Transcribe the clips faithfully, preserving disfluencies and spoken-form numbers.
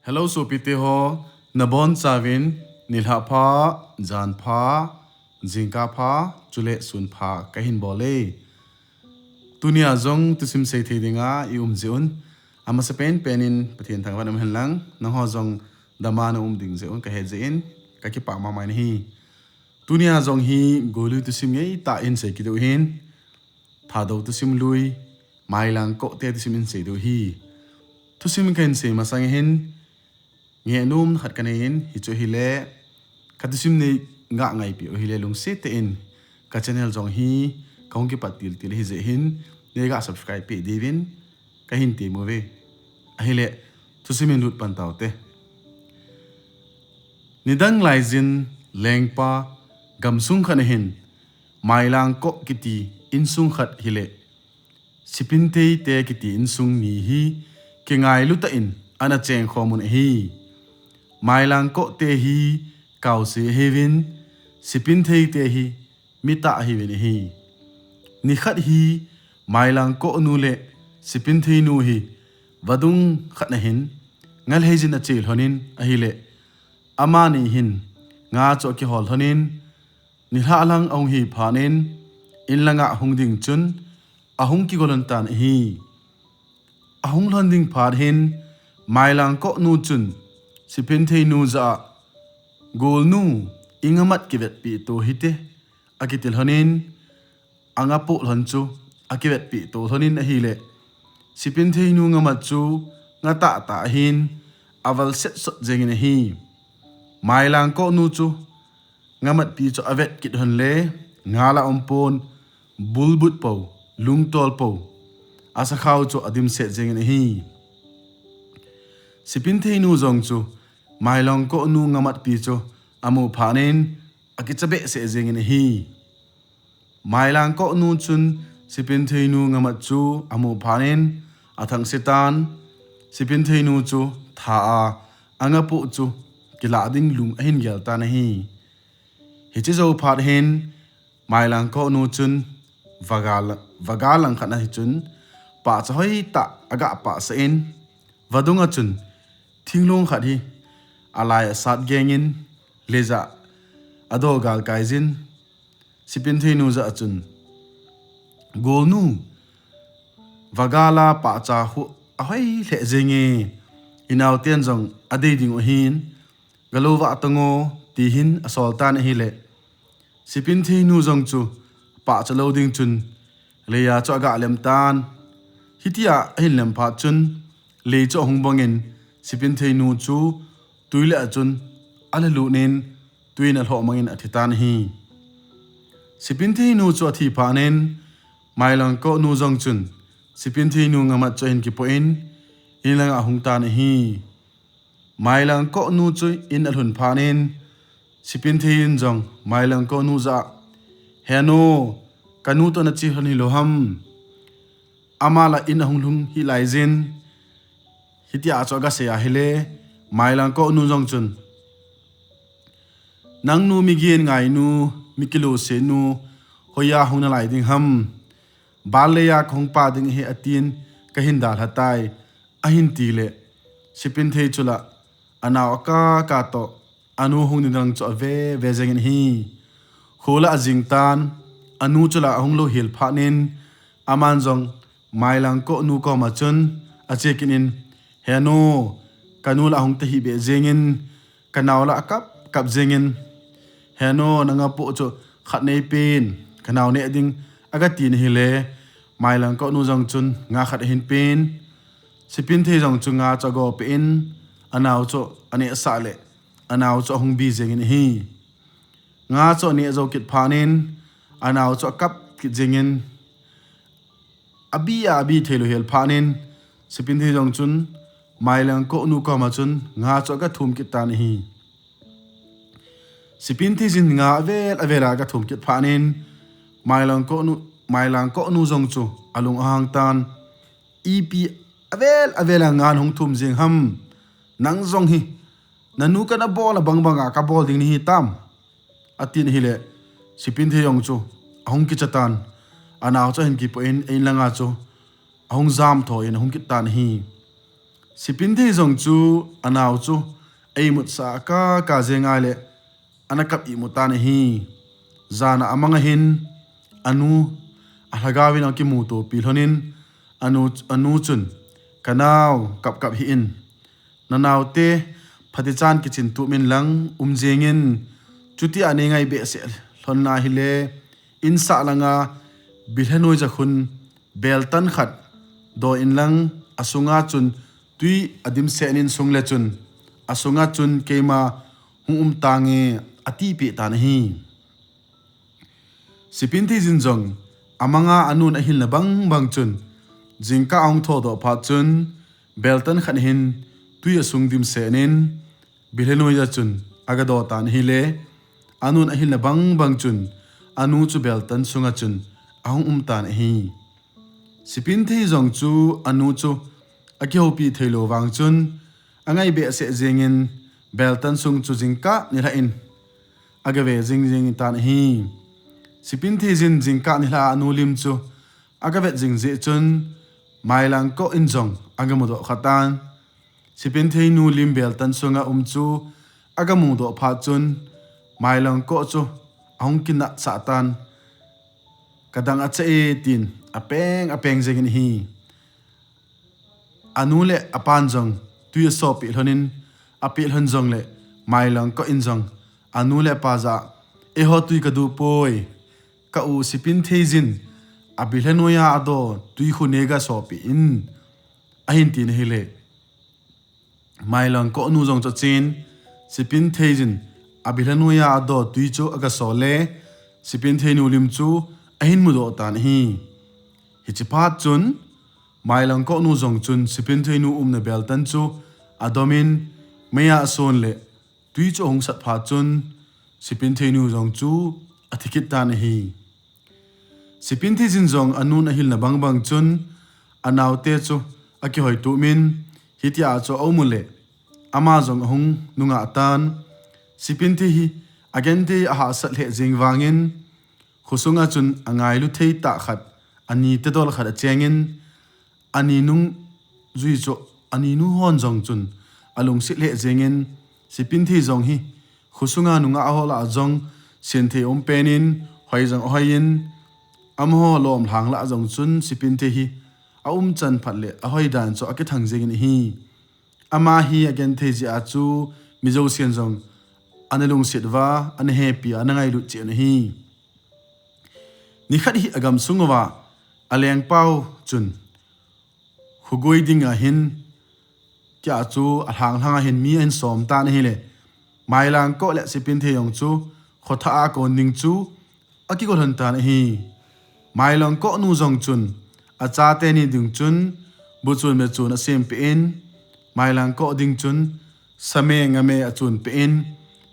Hello sopite ho, nabonchauvin nilhah pha, jan pha, jingkah pha, chule sun pha kahin bol e. Tunia jong thusim seithei dinga i um jeh un, amasapen pen in Pathen thangvah in um hen lang, nangho jong dama na um ding jeh un kahet jeh in, kakipah mama nahi. Tunia jong hi golui thusim ngeitah in sei kit u hin, Thadou thusim lui, Mailangkoh te thusim in sei diu ahi. Thusim kahin sei masang hin, ngehnom khat kanei in, hichu ahile, kathusim nei ga ngaipi u hile lungset tah in, ka channel jong hi, kahung kipat tiltil ahi jeh hin, nei ga subscribe peh diuvin, kahin tem uve. Ahile, thusim in lut pan taute. Nidang laijin lengpa gamsung khat ahin, Mailangkoh kiti insung khat hile, Sipinthei te kiti insung ni hi kingailu tah in ana chengkhom un ahi. Mailangkoh te hi kaose ahiuvin, Sipinthei te hi mitah ahiuvin ahi. Nikhat hi Mailangkoh nu le Sipinthei nu hi vadung khat ahin, ngalhei jin ache lhonin ahile, amani hin nga chu akihol lhonin, nilhah lang ahung hi phat in, in langa ahung ding chun, ahung kigo lhon tan ahi. Ahung lhon ding phat hin, Mailangkoh nu chun, Sipinthei nu jah a, Golnu, i ngamat kivetpeh to hite, akiti lhonin, anga poh lhon chu, akivetpeh to lhonin ahile, Sipinthei nu ngamat chu, nga tahtah ahin, aval setsot jengin ahi. Mailangkoh nu chu, ngamatpi chu avet kit lhon le, nga la umpon, bulbut pou, lungtol pou, asakhao chu adimset jengin ahi. Sipinthei nu jong chu, Mailangkoh nu ngamatpi chu amu phat in, akicha behseh jengin ahi. Mailangkoh nu chun, Sipinthei nu ngamat chu amu phat in, athangse tan, Sipinthei nu chu tha a, anga poh chu kilah ding lung ahin gel tan ahi. Hiche jou phat hin, Mailangkoh nu chun, vagal, vagal lang khat ahi chun, pahcha hoitah aga pahsah in, vadung a chun, thinglhang khat hi, alai asat gengin, leija, ado galkai jin, Sipinthei nu jah a chun, Golnu, vagal a pahcha khu ahoi lheh jenge, inaoten jong adei ding u ahin, galou vah tang o, ti hin asol tan ahile, Sipinthei nu jong chu pahcha lou ding chun, leija chu aga lem tan. Hitia ahin lem phat chun, lei chu ahung bongin, Sipinthei nu chu twi le a chun, alhalut in, twi in alhoh mangin athi tan ahi. Sipinthei nu chu athi phat in, Mailangkoh nu jong chun, Sipinthei nu ngamat chu ahin kipoh in, in langa ahung tan ahi. Mailangkoh nu chu in alhun phat in, Sipinthei in jong Mailangkoh nu jah a, Henu, kanu toh nache lhon hilou ham? Ama la in ahung lhung hih laijin, hitia chu agasei ahile, Mailangkoh nu jong chun, Nangnu migin ngainu, mikilose nu, hoiya hung nalai ding ham? Bal leiya kahung pah ding ahi atin, kahin dalha tai, ahin tile, Sipinthei chu la, anao akah kah toh, anu hung ding lang chu ave ve jengin ahi. Kho la ajing tan, anu chu la ahung louhel phat in, aman jong Mailangkoh nu koma chun ache kit in, Henu, kanu la ahung tahih beh jengin, kanao la akap kap jengin, Henu, nanga poh chu khat neipen, kanao neh ding, agati in ahile, Mailangkoh nu jong chun nga khat ahin pen, Sipinthei jong chu nga chu agopeh in, anao chu anehsah le, anao chu ahung bi jengin ahi. Nga chu aneh jou kit phat in, anao chu akap kit jengin, abi a abi thei louhel phat in, Sipinthei jong chun, Mailangkoh nu koma chun nga chu agathum kit tan ahi. Sipinthei jin nga avel avel a agathum kit phat in, Mailangkoh nu, Mailangkoh nu jong chu alung ahang tan, Ipi avel avel a nga nahung thum jeng ham? Nang jong hi, nanu kana bol a bang bang a kabol ding nahi tam? Atin ahile, Sipinthei jong chu ahung kicha tan, anao chu ahin kipoh in, in langa chu ahung jamtho in ahung kit tan ahi. Sipinthei jong chu anao chu a imut sah a kaka jeng a le ana kap imut tan ahi. Jan a amang ahin anu, alhagao in akimutopi lhon in anu, anu chun, "Ka nao, kapkap hih in. Na naote phatichan kichin tup in lang um jeng in, chuti a nei ngai behseh lhon na hile, insah langa bilhe noi ja khun beltan khat do in lang, asunga chun tui adim seh in sung le chun, asunga chun keima hung um tange," atipeh tan ahi. Sipinthei jin jong amanga anun ahilna bangbang chun, jingkah ahung thodoh phat chun, beltan khat hin tui asung dim seh in, bilhe noi ja chun aga do tan ahile, anun ahilna bangbang chun, anu chu beltan sunga chun ahung um tan ahi. Sipinthei jong chu anu chu akihoupi theilou vang chun, angai behseh jeng in, beltan sung chu jingkah nilhah in aga ve jing jing tan ahi. Sipinthei jin jingkah nilhah a anu lim chu aga vet jing jeh chun, Mailangkoh in jong aga mudoh kha tan. Sipinthei nu lim beltan sunga um chu aga mudoh phat chun, Mailangkoh chu ahung kinatsah tan, "Ka dang acha e," tin apeng apeng jeng in ahi. Anu le apan jong tui asopeh lhon in, apeh lhon jong le, Mailangkoh in jong anu le apa jah a, "Eiho tui ka du poi, ka u Sipinthei jin abilhe noi a ado tui khu nei ga sopeh in," ahin tin ahile, Mailangkoh nu jong chu achen, Sipinthei jin abilhe noi a ado tui chu aga sol le, Sipinthei nu lim chu ahin mudoh tan ahi. Hiche phat chun, Mailangkoh nu jong chun Sipinthei nu umna beltan chu adom in, mei a ason le, tui chu ahung sat phat chun, Sipinthei nu jong chu athi kit tan ahi. Sipinthei jin jong anun ahilna bangbang chun, anaote chu akihoi tup in, hitia chu aum u le, ama jong ahung nungah tan. Sipinthei hi agenthei ahahsat lheh jeng vang in, khosunga chun angailu thei tah khat, ani tedol khat acheng in, ani nungjui chu, ani nu hon jong chun alungset lheh jeng in, Sipinthei jong hi khosunga nungah ho lah a jong senthei um pen in, hoi jong ahoi in, amaho lom lhang lah a jong chun Sipinthei hi aumchan phat le ahoi dan chu akithang jeng in ahi. Ama hi agenthei jeh a chu mi jousen jong ana lungset uva, ana hepi a, ana ngailut cheh un ahi. Nikhat hi agamsung uva alengpau chun khogoi ding ahin, tia chu alhang lhang ahin mi ahin som tan ahile, Mailangkoh le Sipinthei jong chu khothah a kon ding chu akigol lhon tan ahi. Mailangkoh nu jong chun achate ni ding chun bu chun me chun asem peh in, Mailangkoh ding chun same ngame achun peh in,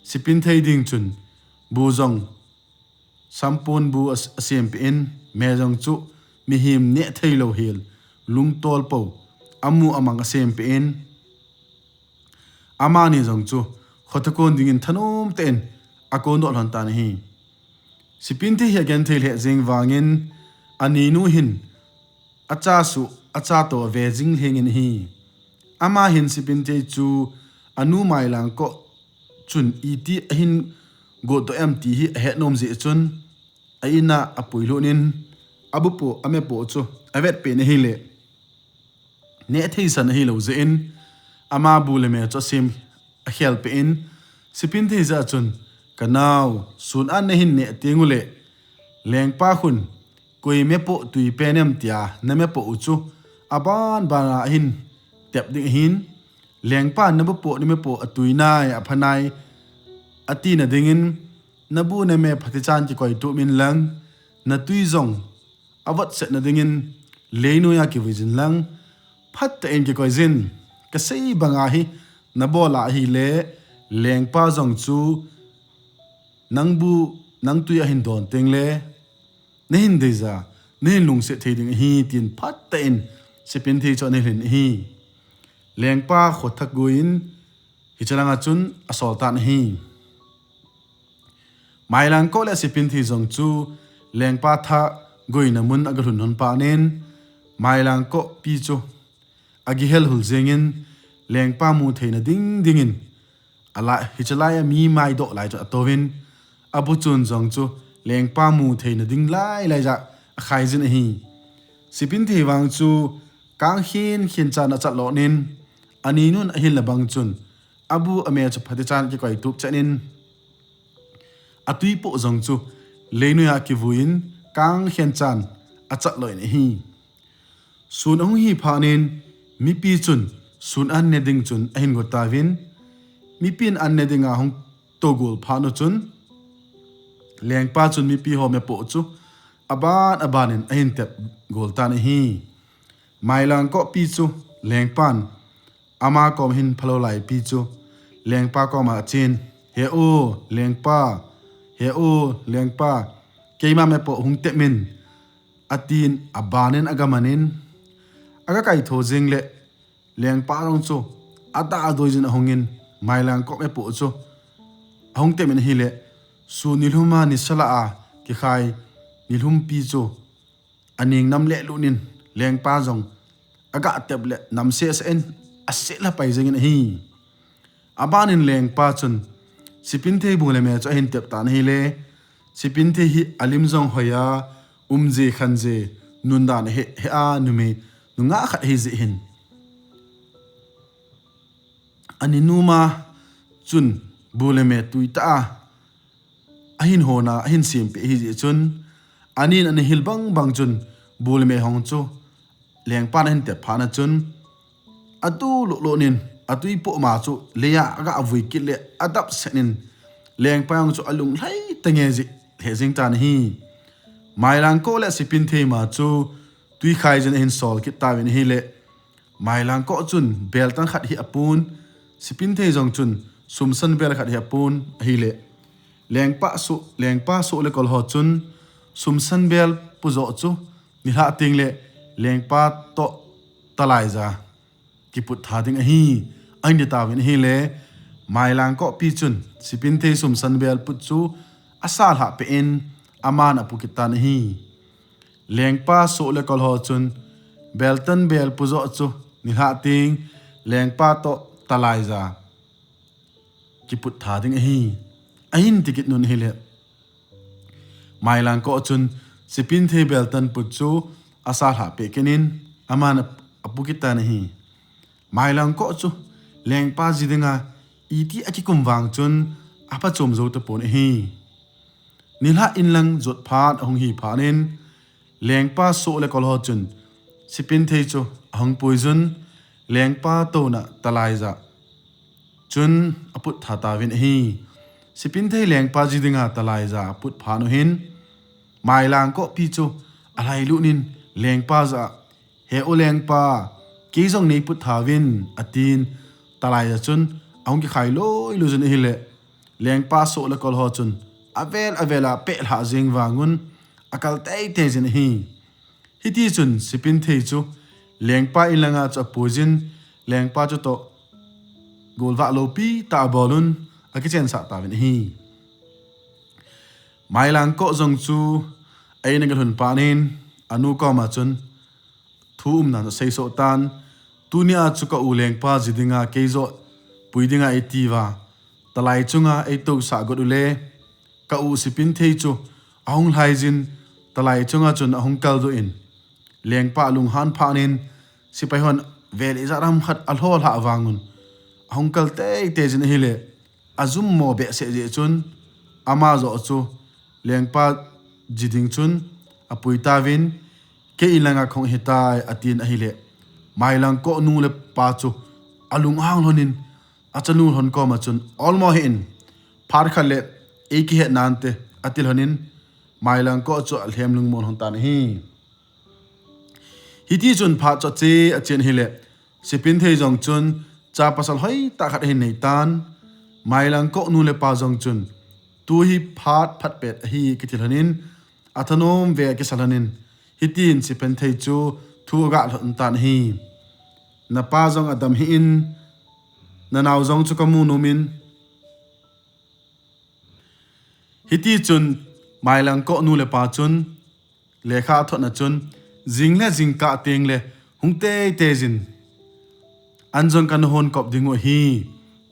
Sipinthei ding chun bu jong sampon bu as-, asem peh in, me jong chu mihem neh theilou hel, lungtol pou, amu amang asem peh in, amani jong chu khothah kon dingin thanom tah in akondoh lhon tan ahi. Sipinthei hi agenthei lheh jeng vang in, ani nu hin acha suh, acha to ave jing lheng in ahi. Ama hin Sipinthei chu anu Mailangkoh chun iti ahin gotdoh em ti hi ahet nom jeh chun, a-in a apuilut in, abu poh, ame poh chu avet peh in ahile, neh theisan ahilou jeh in, ama bu le me chu asem, akhel peh in, Sipinthei jah a chun, "Ka nao, sun a nahin neh teng u le, lengpa khun koi me poh tui pen em tia na me poh u chu aban ban a ahin tep ding ahin, lengpa nabu poh, name poh atui nai, apha nai, atina dingin, nabu name phatichan kikoi tup in lang, natui jong avotsetna dingin, leinoiya kivui jin lang, phatah in kikoi jin, kasei banga hi nabol a ahile, lengpa jong chu nangbu, nangtui ahin don teng le, nahin deija, nahin lungset thei ding ahi," tin phatah in Sipinthei chu ana lhin ahi. Lengpa khothah goi in hiche langa chun asol tan ahi. Mailangkoh le Sipinthei jong chu lengpa thah goina mun aga lhun lhon phat in, Mailangkoh pi chu agihel hul jeng in, lengpa mu theina ding dingin, alai, hichelai a mi maidoh lai chu atouvin, abu chun jong chu lengpa mu theina ding lai lai ja akhaijin ahi. Sipinthei vang chu kang khen khen chan achat lhonin, aninun ahil na bang chun, abu ame chu phatechan kikoi tup chanin, atui poh jong chu leinoi a kivuiin kang khen chan achat lhonin ahi. Sun ahung hi phatnin, mipi chun sun an ne ding chun ahin got tauvin, mipin an ne dinga hung togol phat u chun, lengpa chun mipi ho mepoh chu aban abanin ahin tep gol tan ahi. Mailang koh pi chu lengpan ama kom hin phalou lai pi chu lengpa koma achen, "He u, lengpa, he u, lengpa, keima mepoh hung tep in," atin abanin agamanin, aga kaitho jing le, lengpa jong chu adadoi jin ahungin, mailang koh mepoh chu ahung tep in ahile, sun nilhum a nisa lah a kikhai nilhum pi chu aning nam le lutnin, lengpa jong aga tep le namse sen aselha pai jingin ahi. Abanin lengpa chun Sipinthei bu le me chu ahin tep tan ahile, Sipinthei hi alim jong hoiya, umje khanje, nundan he, he a numei nungah khat ahi jeh hin, ani numa chun bu le me tuitah a ahin hona, ahin sempeh ahi jeh chun, anin ana hil bang bang chun bu le me hong chu lengpan ahin tep phat na chun, atu lolon in, atui poh ma chu leiya aga vui kit le adap sen in, lengpa jong chu alung lhai tenge ji he jing tan ahi. Mailang koh le Sipinthei ma chu tuikhai jin ahin sol kit tauvin ahile, mailang koh chun beltan khat hi apun, Sipinthei jong chun sumsan bel khat hi apun ahile, lengpa soh, lengpa soh le kol ho chun sumsan bel pu joh chu nilhah teng le lengpa toh talai ja kiput tha ding ahi, ahin ti tauvin ahile, mailang koh pi chun Sipinthei sumsan bel put chu asalhah peh in, aman apu kit tan ahi. Lengpa soh le kol ho chun beltan bel pu joh chu nilhah teng lengpa toh talai ja kiput tha ding ahi, ahin ti kit nun ahile, mailang koh chun Sipinthei beltan put chu asalhah peh kit in, aman apu kit tan ahi. Mailang koh chu lengpa ji dinga iti akikum vang chun aphachom jou tapon ahi. Nilhah in lang jot phat ahung hi phat in, lengpa soh le kol ho chun Sipinthei chu ahung puijun, lengpa touna talai ja chun aput tha tauvin ahi. Sipinthei lengpa ji dinga talai ja aput phat u hin, mailang koh pi chu alhai lutnin lengpa ja, "He u lengpa, kei jong nei put tha uvin," atin, talai ja chun ahung kikhai loi loi jin ahile, lengpa soh le kol ho chun avel avel a peh lhah jing vangun akal teitei jin ahi. Hiti chun Sipinthei chu lengpa in langa chu apuijin, lengpa chu toh golvah loupi tah abolun akichensah tauvin ahi. Mailang koh jong chu a-in a galhun phat in, anu koma chun thu umdan asei soh tan, "Tunia chu ka u lengpa ji dinga kei joh pui dinga eiti uva, talai chunga eitousah got u le, ka u Sipinthei chu ahung lhai jin, talai chunga chun ahung kaldoh in, lengpa alunghan phat in, sepai hon vel ijat ham khat alho lhah vangun ahung kal teitei jin ahile, ajum mo behseh jeh chun, ama joh chu lengpa ji ding chun apui tauvin, kei in langa kahung ahitai," atin ahile, mailang koh nu le pa chu alunghang lhonin, achanu lhon koma chun, "Olmo hih in, phat khat le eikihet nante," ati lhonin, mailang koh chu alhem lungmon lhon tan ahi. Hiti chun phat chu ache, achen ahile, Sipinthei jong chun cha pasal hoitah khat ahin nei tan, mailang koh nu le pa jong chun, "Tu hi phat phat pet ahi," kiti lhonin, athanom ve akisa lhonin, hitin Sipinthei chu thu aga lhon tan ahi. "Na pa jong adam hih in, na nao jong chu kamu nom in." Hiti chun mailang koh nu le pa chun lekha athot na chun, jing le jingkah teng le hung teitei jin, an jong kana hon kop ding u ahi,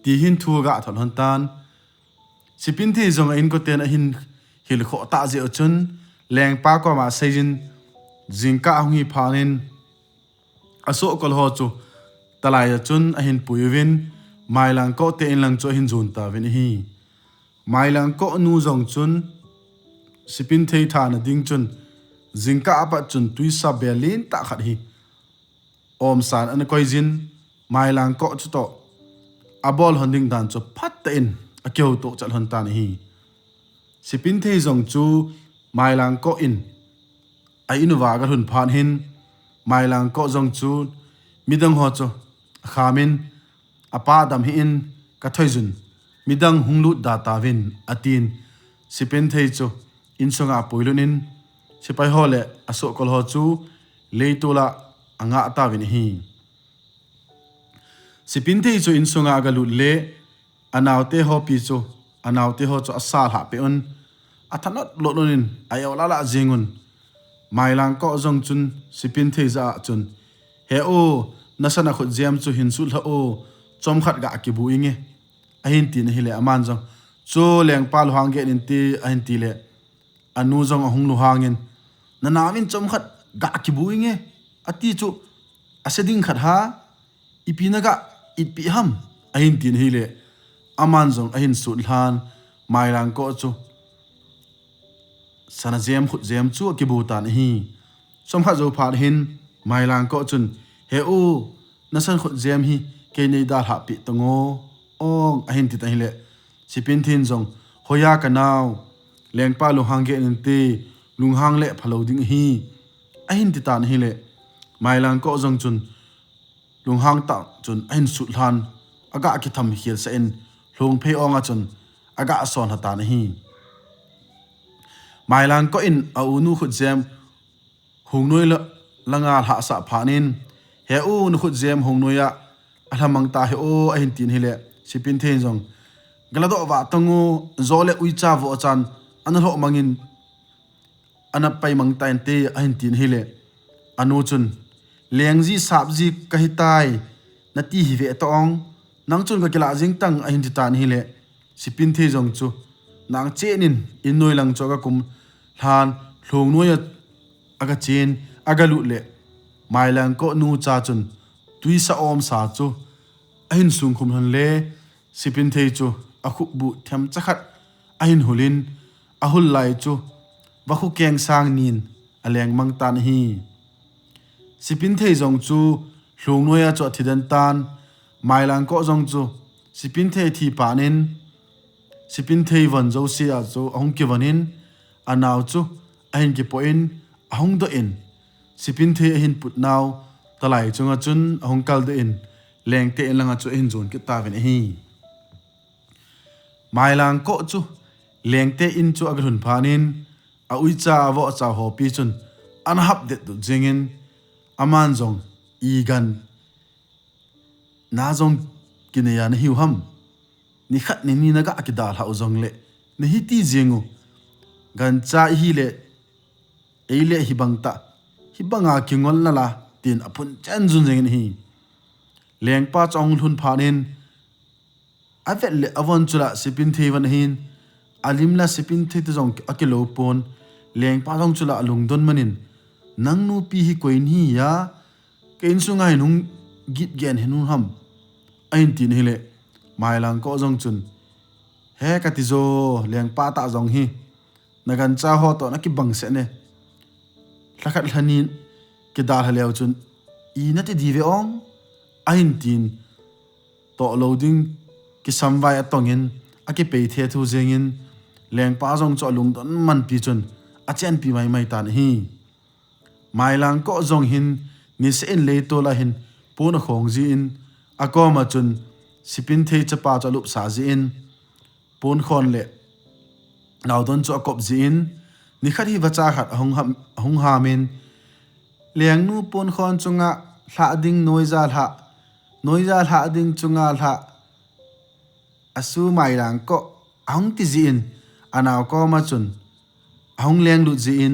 ti hin thu aga thot lhon tan. Sipinthei jong a inkoten ahin hilkhoh tah jeh u chun, lengpa koma seijin, jingkah ahung hi phat in, asohkol ho chu talai a chun ahin pui uvin, Mailangkoh te in lang chu ahin jon tauvin ahi. Mailangkoh nu jong chun, Sipinthei thana ding chun, jingkah apat chun tuisa bel lentah khat hi omsan ana koijin, Mailangkoh chutoh abol lhon ding dan chu phatah in akihoutoh chat lhon tan ahi. Sipinthei jong chu Mailangkoh in a in uva aga lhun phat hin, Mailangkoh jong chu midang ho chu akhamin, apa dam hih in, ka thoijun, midang hung lut da tauvin, atin. Sipinthei chu insunga apuilut in, sepai ho le asohkol ho chu leitol a angah tauvin ahi. Sipinthei chu insunga agalut le, anaote ho pi chu, anaote ho chu asalhah peh un, athanot lolun in, a-eu lala jeng un. Mailangkoh jong chun Sipinthei jah a chun, He u, nasan a khutjem chu hin sutlha u, chomkhat ga kibu inge, ahin tin ahile, aman jong, Chu lengpa lunghang get inte, ahin tile, anu jong ahung lunghangin, Nanaovin chomkhat ga kibu inge, ati chu ase ding khat ha, ipi naga itpeh ham, ahin tin ahile, aman jong ahin sut lhan, Mailangkoh chu sana jem khutjem chu akibu tan ahi. Chomkhat jou phat hin, Mailangkoh chun, He u, nasan khutjem hi kei nei dalhah peh tango, ong, ahin ti tan ahile, Sipinthei in jong, Hoiya kanao, lengpa lunghang get inte, lunghang le phalou ding ahi, ahin ti tan ahile, Mailangkoh jong chun, lunghang tah chun ahin sut lhan, aga kitham khelsah in, lhungphei ong a chun aga sonlha tan ahi. Mailangkoh in a-unu khutjem hungnoi la, langa lhahsah phat in, He u, nakhutjem hungnoi a alhamang ta he u, ahin tin ahile, Sipinthei in jong, Galadoh vah tango, jo le uicha vohchan ana lhoh mangin, ana paimang ta inte, ahin tin ahile, anu chun, Lengji sapji kahitai, nati hi ve tong, nang chun kakilah jing tang, ahin ti tan ahile, Sipinthei jong chu nang chen in, innoi lang chu aga kum lhan, lhungnoi a aga chen, aga lut le, Mailangkoh nu cha chun tuisa omsa chu ahin sungkhum lhon le, Sipinthei chu akhupbu themcha khat ahin hul in, ahul lai chu vakhu kengsang nin aleng mang tan ahi. Sipinthei jong chu lhungnoi a chu athiden tan, Mailangkoh jong chu Sipinthei thi phat in, Sipinthei von jouse a chu ahung kivon in, anao chu ahin kipoh in, ahung doh in, Sipinthei ahin put nau talai chunga chun ahung kaldoh in, lengte in langa chu ahin jon kit tauvin ahi. Mailangkoh chu lengte in chu aga lhun phat in, a-uicha avohcha hopi chun ana hapdet dut jengin, aman jong, Igan na jong kinei a nahiu ham? Nikhat nini naga kidalhah u jongle nahiti jeng u. Gancha ihile, eile hibang tah, hibanga kingol nala, tin aphun chen jun jengin ahi. Lengpa chu ahung lhun phat in, avet le avon chu la Sipinthei von ahin, alim la Sipinthei te jong akilou pon, lengpa jong chu la alungdon man in, Nang nupi hi koi nahi a, ka insunga hin hung git gen hin hung ham? ahin tin ahile, Mailangkoh jong chun, He kati jo, lengpa tah jong hi, na gancha ho toh nakibang seh ne, lhakhat lhani kidalha leu chun, i nati diu ve ong, ahin tin, toh lou ding kisamvai atongin, akipei thethu jengin, lengpa jong chu alungdon manpi chun achenpi maimai tan ahi. Mailangkoh jong hin niseh in leitol a hin pon akhong jin, akoma chun Sipinthei chapa chu alupsa jin, ponkhon le naodon chu akop jin, nikhat hi vacha khat ahung ham, ahung hamin, Lengnu ponkhon chunga lhah ding noija lhah, noija lhah ding chunga lhah, asu Mailangkoh, ahung ti jin, anao koma chun ahung lenglut jin,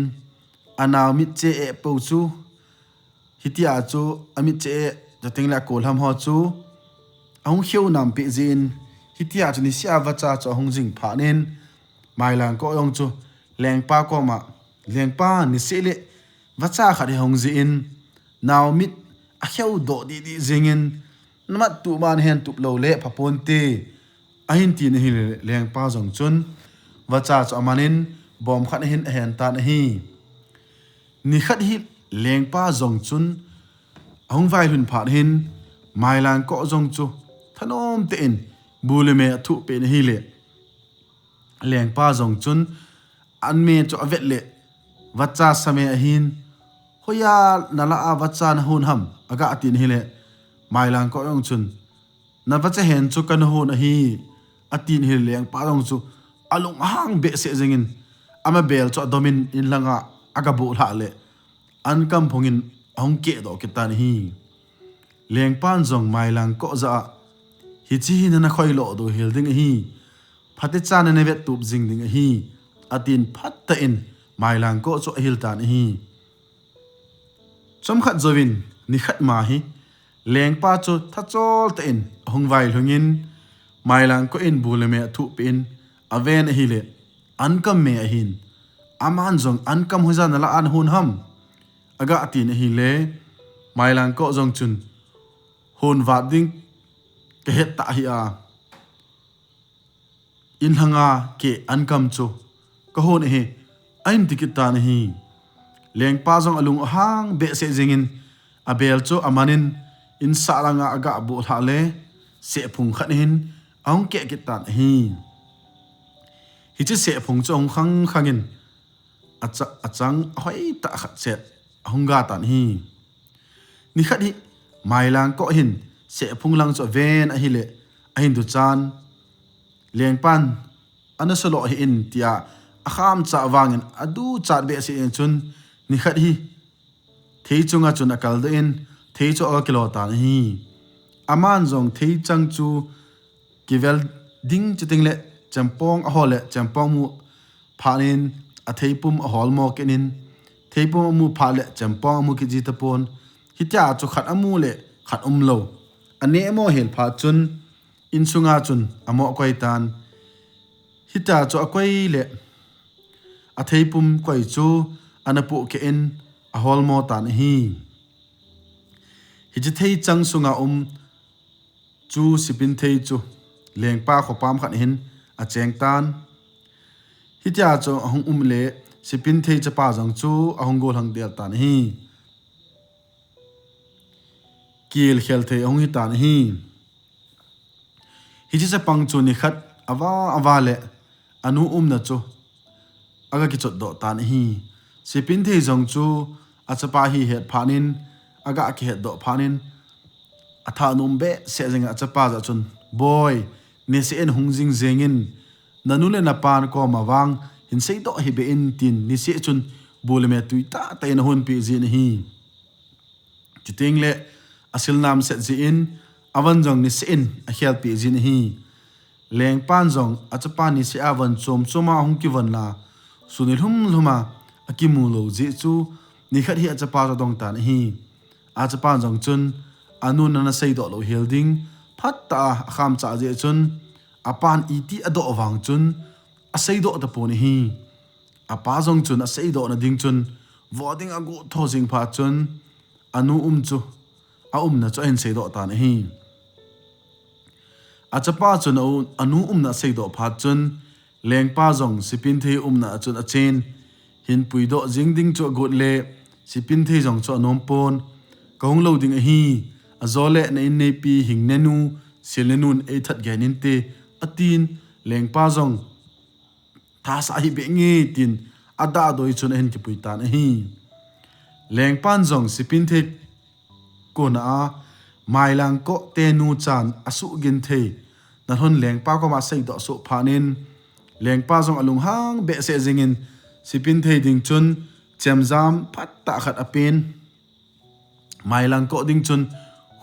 anao mitche eh pou chu, hitia chu amitche eh Chuteng le akolam ho chu ahung kheu nam pi jin, hitia chu niseh a vacha chu ahung jing phat in, Mailangkoh jong chu lengpa koma, "Lengpa, niseh le vacha khat hi hung jin, naomit akheu doh didi jingin, namat tuh man hen tup lou le phaponte," ahin tin ahile, lengpa jong chun vacha chu amanin bom khat ahin ahen tan ahi. Nikhat hi lengpa jong chun ahung vailhun phat hin, Mailangkoh jong chu thanom tah in bu le me athuh peh in ahile, lengpa jong chun an me chu avet le, "Vacha sa me ahin, hoiya nalah a vacha nahon ham?" aga tin ahile, Mailangkoh jong chun, "Navacha hen chu kana hon ahi," atin ahile, lengpa jong chu alung ahang behseh jingin, ama bel chu adomin inlanga aga buh lhah le, ankam phungin ahung keh doh kit tan ahi. Lengpan jong Mailangkoh jah a, "Hiche hi nana khoi lo doh hel ding ahi, phatecha nana vet tup jing ding ahi," atin phat tah in Mailangkoh chu ahil tan ahi. Chomkhat jouvin nikhat ma hi, lengpa chu thachol tah in ahung vailhungin, Mailangkoh in bu le me athuh peh in aven ahile, ankam me ahin, aman jong, "Ankam hoiya nalah a nahon ham?" aga tin ahile, Mailangkoh jong chun, "Hon vat ding kahet tah hih a, inlanga keh ankam chu kahon ahi," ahin ti kit tan ahi. Lengpa jong alung ahang behseh jingin, abel chu amanin insah langa aga buh lhah le, sehphung khat hin ahung keh kit tan ahi. Hiche sehphung chu ahung khang khangin, acha-, achang ahoi tah khat set ahung ga tan ahi. Nikhat hi Mailangkoh hin sehphung lang chu aven ahile, ahin duchan, lengpan ana solo hih in tia akham chah vangin aduchat behseh in chun, nikhat hi thei chunga chun akal doh in, thei chu aga kilo tan ahi. Aman jong theichang chu kivel ding chuteng le chempong ahol le chempong amu phat in, atheipum ahol mo kit in, theipum amu phat le chempong amu kit ji tapon. Hitia chu khat amu le khat umlou, aneh mo hel phat chun, insunga chun amo koi tan. Hitia chu akoi le atheipum koi chu ana pohkeh in ahol mo tan ahi. Hiche theichang sunga um chu sipin thei chu lengpa khopam khat hin acheng tan. Hitia chu ahung um le, sipin thei chapa jong chu ahung gollhang del tan ahi. Kel khel thei ahung hi tan ahi. Hiche chapang chu nikhat ava ava le anu umna chu aga kichot doh tan ahi. Sipin thei jong chu achapa hi het phat in, aga kihet doh phat in, athanom behseh jingin achapa jah chun, "Boi, niseh in hung jing jengin, nanu le napan koma vang hin seidoh hih beh in," tin niseh chun bu le me tui tah tah in ahon peh jin ahi. Chuteng le asil nam set jin, avan jong niseh in akhel peh jin ahi. Lengpan jong achapa niseh a von chom chom a ahung kivon la, sun nilhum lhum a akimu lou jeh chu nikhat hi achapa chu adong tan ahi. Achapan jong chun, anun ana seidoh lou hel ding phat tah a akham chah jeh chun, apan iti adoh vang chun aseidoh tapon ahi. Apa jong chun aseidoh na ding chun vo ding agot tho jing phat chun, anu um chu, aumna chu ahin seidoh tan ahi. Achapa chun a u-, anu umna aseidoh phat chun, lengpa jong sipin thei umna a chun achen, hin puidoh jing ding chu agot le, sipin thei jong chu anom pon, "Kahung lou ding ahi, ajole na inneipi Hingnenu, Silnenun eithat gei inte," atin, lengpa jong, "Thasah hih beh nge," tin adadoi chun ahin kipui tan ahi. Lengpan jong sipin thei kona a, Mailangkoh tenu chan asuh gin thei nalhon lengpa koma aseidoh soh phat in, lengpa jong alunghang behseh jingin, sipin thei ding chun chemjam phat tah khat apen. Mailangkoh ding chun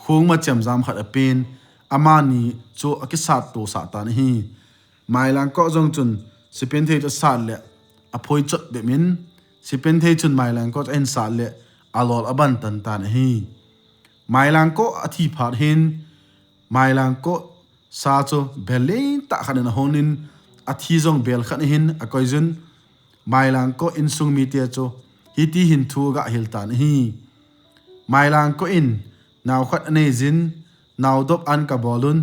khongma chemjam khat apen, amani chu akisat to sah tan ahi. Mailangkoh jong chun sipin thei chu asat le aphoi chot bep in, sipin thei chun Mailangkoh chu ahin sat le alol aban tan tan ahi. Mailangkoh athi phat hin, Mailangkoh sa chu bel lentah khat in ahon in, athi jong bel khat in ahin akoiyun, Mailangkoh insung mite chu hiti hin thu agahil tan ahi. Mailangkoh in nao khat aneijin, naodop an kabolun,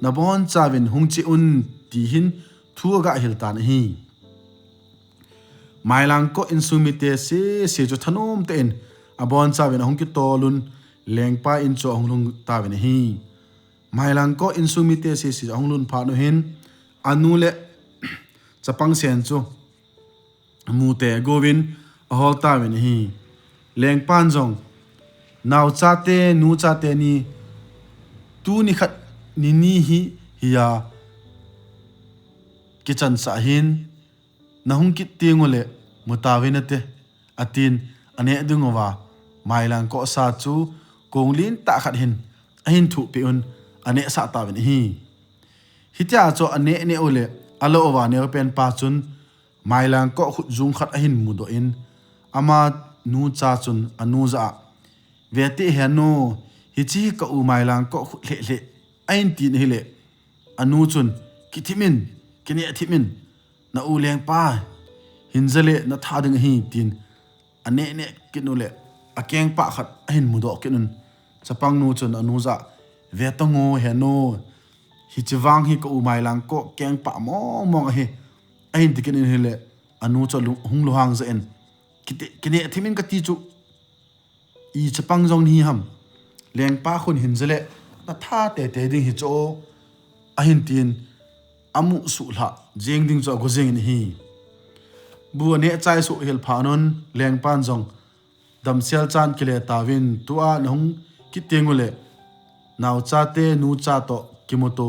nabonchauvin hung cheh un, ti hin thu agahil tan ahi. Mailangkoh insung mite sese chu thanom tah in abonchauvin ahung kitolun, lengpa in chu ahung lhung tauvin ahi. Mailangkoh insung mite sese ahung lhun phat uhin, anu le chapang sen chu mute agouvin ahol tauvin ahi. Lengpan jong, naochate, nuchate ni, tuni khat ni ni hi, hiya kichansah hin, nahung kit tengule mutauvin nate, atin, aneh dinguva Mailangkoh sa chu kong lentah khat hin ahin thuhpeh un, anehsah tauvin ahi. Hitia chu aneh neh ule, alo uva neopen pa chun Mailangkoh khutjung khat ahin mudoh in, ama nucha chun anu jah a, vete henu, hiche hi ka u Mailangkoh khut lheh lheh, ahin tin ahile, anu chun, kithim in, kineh thim in, na u lengpa hin jale natha ding ahi, tin aneh neh kit ule, akengpah khat ahin mudoh kit un. Chapangnu chun anu jah, vetan ngo henu, hiche vang hi ka u Mailangkoh kengpah mong mong ahi, ahin ti kit in ahile, anu chu hung lunghang jeh in, kineh thim in kati chu, i chapang jong nahi ham, lengpa khun hin jale natha teitei ding hi chu, ahin tin, amu suhlhah jeng ding chu ago jeng in ahi. Bu aneh chai suh hel phat un, lengpan jong, damsel chan kile tauvin, tua nahung kit tengule, naochate nucha toh kimuto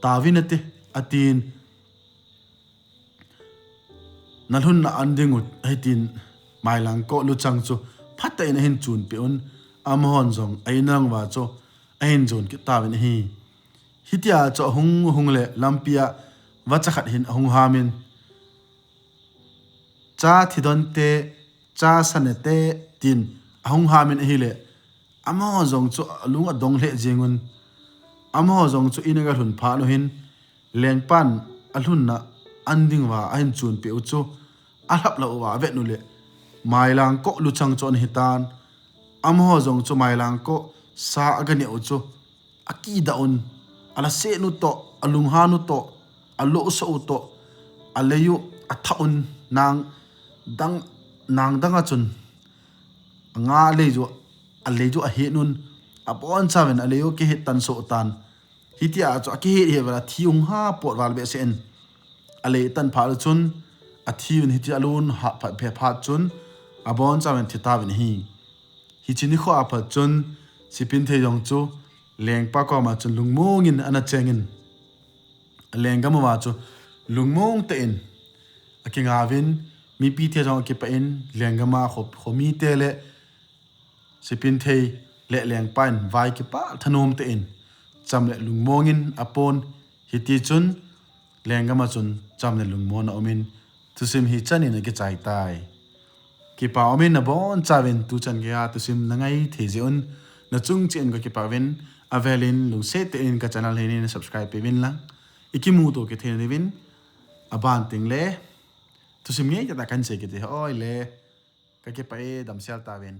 tauvin nate, atin, nalhunna an dingu ahi, tin Mailangkoh luchang chu phatah in ahin chunpeh un, amahon jong a-in lang uva chu ahin jon kit tauvin ahi. Hitia chu ahung hung le lampia vacha khat hin ahung hamin, cha thidonte, cha sanete, tin ahung hamin ahile, amaho jong chu alung adong lheh jengun, amaho jong chu in aga lhun phat uhin, lengpan alhunna an dinguva ahin chunpeh u chu alhap lou uva avet ule, Mailangkoh luchang chu ana hitan, amaho jong chu Mailangkoh sa aga neh u chu akidah un, alaseh nu toh, alunghan nu toh, alosoh u toh, alei u athah un, nang dang, nang dang a chun anga alei u, alei u ahet un, abonchauvin alei u akihet tan soh tan. Hitia chu akihet het val a thi hung ha pot val behseh in, alei tan phat u chun, athi un, hiti alung ha phat phe phat chun, abonchauvin thi tauvin ahi. Hiche nikho a pat chun, Sipinthei jong chu lengpa koma chun lungmong in ana chengin, lenggam uva chu lungmong tah in akingauvin, mipite jong akipah in, lenggam a kho, khomite le Sipinthei le lengpa in vai kipah thanom tah in, cham le lungmong in apon, hiti chun, lenggam a chun cham le lungmon aumin, thusim hichan in akichai tai. Kipa umin, nabonchauvin tuchan geiya thusim nangai thei jeh un, nachung cheh in kakipah uvin, avelin lungset tah in ka channel hi nei subscribe peh uvin lang, ikimuto kithei diuvin, aban tengle thusim ngeitah tah kahin sei kit ding ahi le, kakipah e, damsel tauvin.